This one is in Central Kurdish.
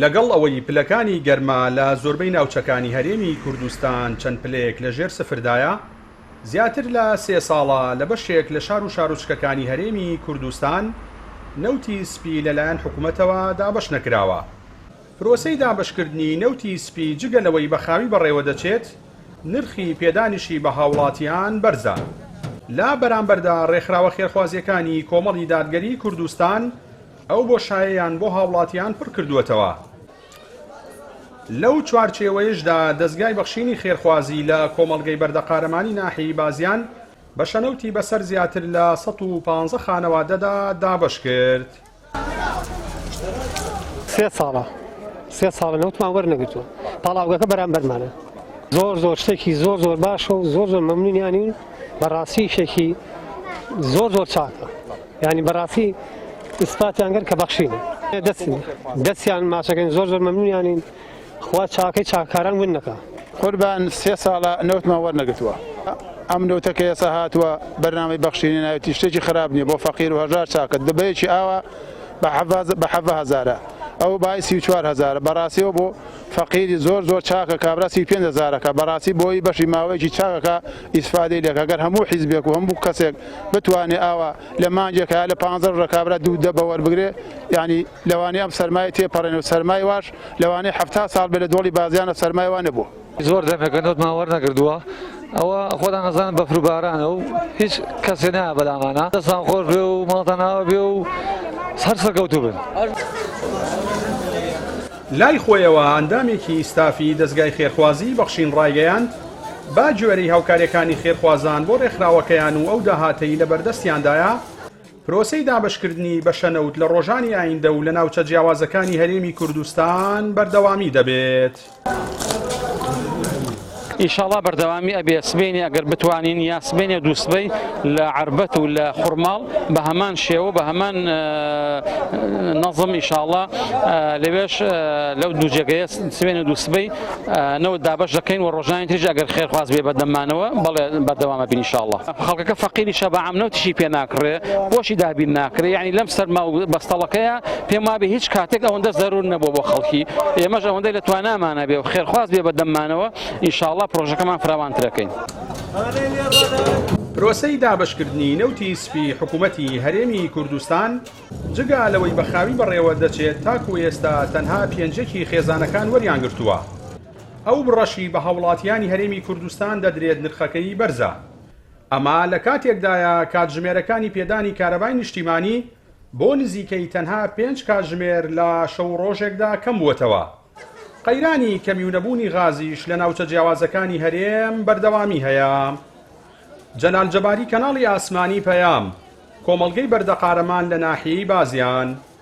لەگەڵ ئەوەی پلەکانی گەرما لە زۆربەی ناوچەکانی هەرێمی کوردستان چەند پلەیەک لە ژێر سفردایە، زیاتر لە سێ ساڵە لە بەشێک لە شار و شارۆچکەکانی هەرێمی کوردستان نەوتی سپی لەلایەن حکومەتەوە دابەش نەکراوە. پرۆسەی دابەشکردنی نەوتی سپی جگە لەوەی بە خاوی بەڕێوەدەچێت، نرخی پێدانیشی بە هاوڵاتیان بەرزە. لە بەرامبەردا ڕێکخراوە خێرخوازییەکانی کۆمەڵی دادگەریی کوردستان ئەو بۆشایەیان بۆ هاوڵاتیان پڕکردووەتەوە. لەو چوارچێوەیەشدا دەزگای بەخشینی خێرخوازی لە کۆمەڵگەی بەردەقارەمانی ناحیەی بازیان بەشەنەوتی بەسەر زیاتر لە 115 خانەوادەدا دابەشکرد. سێ ساڵە سێ ساڵە نەوتمان وەرنەگرتووە پاڵاوگەکە بەرامبەرمانە زۆر زۆر شتێکی زۆر زۆر باشە و زۆر زۆر مەمنونیانین بەڕاستی شتێکی زۆر زۆر چاکە ینی بەڕاستی ئیسپاتیان کرد کە بەخشینە دەستیان ماچەکەین زۆر زۆر مەمنونیانین خوا چاکەی چاککاران ون نەکا. قوربان سێ ساڵە نەوتمان وەرنەگرتووە ئەم نەوتە کە ئێستا هاتووە بەرنامەی بەخشینی ناوێتی شتێکی خراپ نییە بۆ فەقیر و هەژار چاکە دبەیەکی ئاوا بە حەڤە هەزارە ئەو بای 34 هەزارە بەڕاستیەوە بۆ فەقیری زۆر زۆر چاکە کابرا 35 هەزارەکە بەڕاستی بۆی بەشی ماوەیەکی چاکەکە ئیسفادەی لێکە گەر هەموو حیزبێک و هەموو کەسێک بتوانێ ئاوا لە مانگێکە لە 15 ڕۆژە کابرا دوو دەبە وەربگرێ یعنی لەوانەیە ئەم سەرمایە تێپەڕێنێ و سەرمای واش لەوانەیە 70 ساڵ بێ لە دۆڵی بازیانە سەرمای وا نەبووە. زۆر دەمێکە نەوتمان وەرنەگردووە ئەوە خۆتان ئەزانن بەفر و بارانە و هیچ کەسێ نایە بەلامانە دەستان خۆش بێ و ماڵتان ئاوا بێ و هەر سەرکەوتوو بن. لای خۆیەوە ئەندامێکی ستافی دەزگای خێرخوازیی بەخشین ڕایگەیاند، بە گوێرەی هاوکارییەکانی خێرخوازان بۆ ڕێکخراوەکەیان و ئەو داهاتەی لەبەردەستیاندایە، پرۆسەی دابەشکردنی بەشەنەوت لە ڕۆژانی ئایندە و لە ناوچە جیاوازەکانی هەرێمی کوردستان بەردەوامی دەبێت. ئینشاڵا بەردەوامی ئەبێ سبەینێ ئەگەر بتوانین یا سبەینێ دوو سبەی لە عەربەت و لە خورماڵ بە هەمان شێوە بە هەمان نەزم ئینشاڵا لەوێش لەو دوو جێگەیە سبەینێ دوو سبەی نەوت دابەش دەکەین و ڕۆژانی تریش ئەگەر خێرخواز بێ بەدەممانەوە بەڵێ بەردەوامە بین ئینشاڵا خەڵکەکە فەقیریشە بە عام نەوتیشی پێ ناکڕێ بۆشی دابین ناکرێ یعنی لەم سەرما و بەستەڵەکەیە پێم وابێ هیچ کاتێک ئەوەندە زەرور نەبووە بۆ خەڵکی ئێمەش ئەوەندەی لە توانامانە بێ و خێرخواز بێ بە دەممانەوە ئینشاڵا پرۆژەکەمان فراوانترەکەین. پرۆسەی دابەشکردنی نەوتی سپی حکومەتی هەرێمی کوردستان جگە لەوەی بە خاوی بەڕێوە دەچێت تاکو ئێستا تەنها پێنجەکی خێزانەکان وەریانگرتووە ئەو بڕەشی بە هاوڵاتیانی هەرێمی کوردستان دەدرێت نرخەکەی بەرزە ئەمە لە کاتێکدایە کاتژمێرەکانی پێدانی کارەبای نیشتیمانی بۆ نزیکەی تەنها پێنج کاتژمێر لە شەو و ڕۆژێکدا کەم بووەتەوە. قەیرانی کەمی و نەبوونی غازیش لە ناوچە جیاوازەکانی هەرێم بەردەوامی هەیە. جەلال جەباری کەناڵی ئاسمانی پەیام، کۆمەڵگەی بەردەقارەمان لە ناحیەی بازیان.